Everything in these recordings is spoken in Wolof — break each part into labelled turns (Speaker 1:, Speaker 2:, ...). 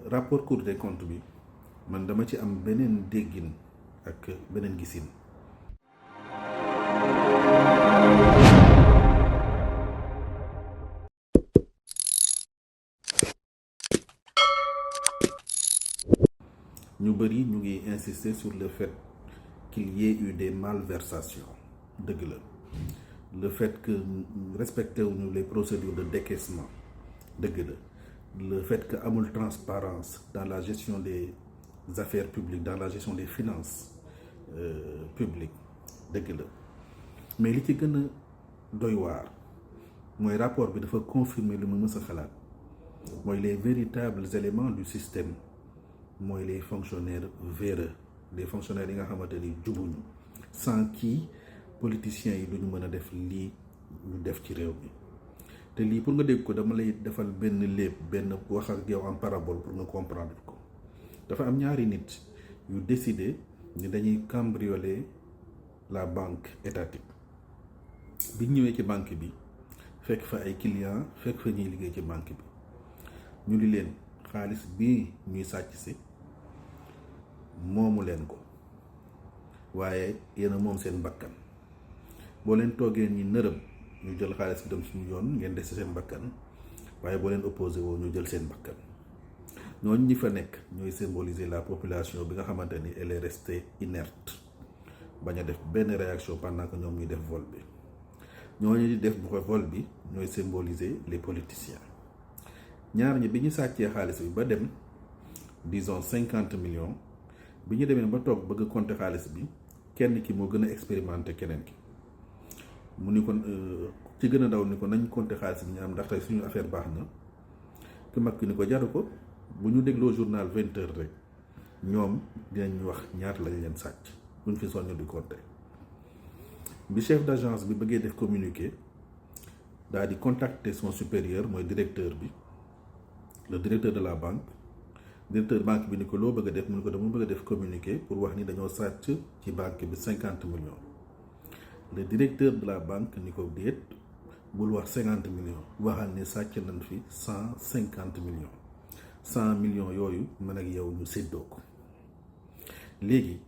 Speaker 1: rapport Cour des comptes bi man dama ci am beneen déggin ak beneen gisin. ñu bëri ñu ngi insister sur le fait qu'il y ait eu des malversations dëgg la le fait que respecté wuñu les procédures de décaissement dëgg la le fait que amul transparence dans la gestion des affaires publiques dans la gestion des finances publiques dëgg la mais li ci gën a doy waar mooy rapport bi dafa confirmer lu ma mës a xalaat mooy les véritables éléments du système mooy les fonctionnaires véreux les fonctionnaires yi nga xamante ni jubuñu sans qui politiciens yi duñu mën a def lii ñu def ci réew mi te lii pour nga dégg ko dama lay defal benn léeb benn wax ak yow en parabole pour nga comprendre ko. dafa am ñaari nit yu décider ni dañuy cambrioler la banque étatique bi ñëwee ci banque bi fekk fa ay clients fekk fa ñuy liggéey ci banque bi ñu di leen xaalis bii ñuy sàcc si moomu leen ko waaye yéen a moom seen bakkan boo leen toogee ñi nërëm ñu jël xaalis bi dem suñu yoon ngeen des ci seen bakkan waaye boo leen opposé woo ñu jël seen bakkan. ñooñu ñi fa nekk ñooy symboliser la population bi nga xamante ni elle est restée inerte bañ a def benn réaction pendant que ñoom ñuy def vol bi ñooñu di def vol bi ñooy symboliser les politiciens. ñaar ñi bi ñu sàccee xaalis bi ba dem disons 50 millions bi ñu demee ba toog bëgg compter xaalis bi kenn ki moo gën a expérimenté keneen ki mu ni ko ci gën a ndaw ni ko nañ compter xaalis bi ñu am ndax tey suñu affaire baax na ki mag ki ni ko jaru ko bu ñu dégloo journal 20 heures rek ñoom dinañ wax ñaata lañ leen sàcc buñ fi sonn di compter. bi chef d'agence bi bëggee def communiqué daal di contacter son supérieur mooy directeur bi le directeur de la banque directeur banque bi ni ko loo bëgg a def mu ni ko dama bëgg a def communiqué pour wax ni dañoo sàcc ci banque bi 50 millions. le directeur de la banque ni ko déet bul wax 50 millions waxal ne sàcc nañ fi 150 millions 100 millions yooyu man ak yow ñu séddoo ko. léegi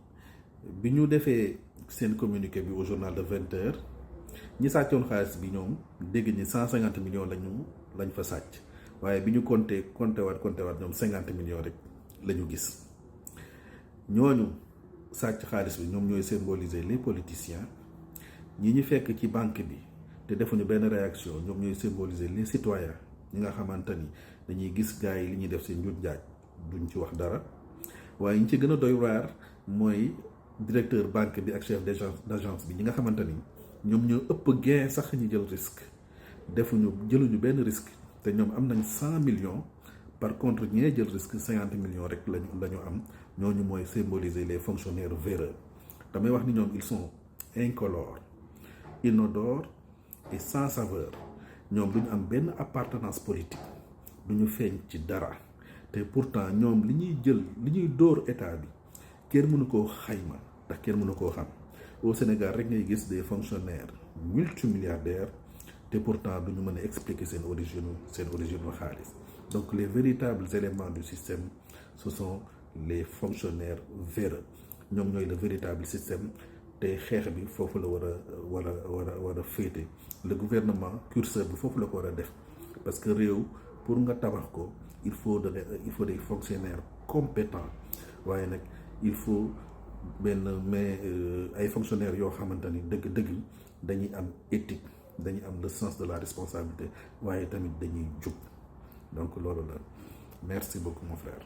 Speaker 1: bi ñu defee seen communiqué bi au journal de 20 heures ñi sàccoon xaalis bi ñoom dégg ñi 150 millions lañ fa sàcc waaye bi ñu compté waat ñoom 50 millions rek la ñu gis. ñooñu sàcc xaalis bi ñoom ñooy symboliser les politiciens ñi ñu fekk ci banque bi te defuñu benn réaction ñoom ñooy symboliser les citoyens ñi nga xamante ni dañuy gis gars yi li ñuy def seen njut njaaj duñ ci wax dara waaye ñi ci gën a doy waar mooy directeur banque bi ak chef d'agence bi ñi nga xamante ni ñoom ñoo ëpp gain sax ñu jël risque jëluñu benn risque te ñoom am nañ 100 millions par contre ñee jël risque 50 millions rek lañu am ñooñu mooy symboliser les fonctionnaires véreux. damay wax ni ñoom ils sont incolores inodores et sans saveur ñoom duñu am benn appartenance politique duñu feeñ ci dara te pourtant ñoom li ñuy dóor état bi kenn mënu koo xayma ndax kenn mënu koo xam. au Sénégal rek ngay gis des fonctionnaires multimilliardaires te pourtant duñu mën a expliquer seen origine xaalis. donc les véritables éléments du système ce sont les fonctionnaires véreux ñoom ñooy le véritable système te xeex bi foofu la war a féete. le gouvernement curseur bi foofu la ko war a def parce que réew pour nga tabax ko il faut des fonctionnaires compétents waaye nag il faut ay fonctionnaires yoo xamante ni dëgg-dëgg dañuy am éthique dañuy am le sens de la responsabilité waaye tamit dañuy jub donc loolu la merci beaucoup mon frère.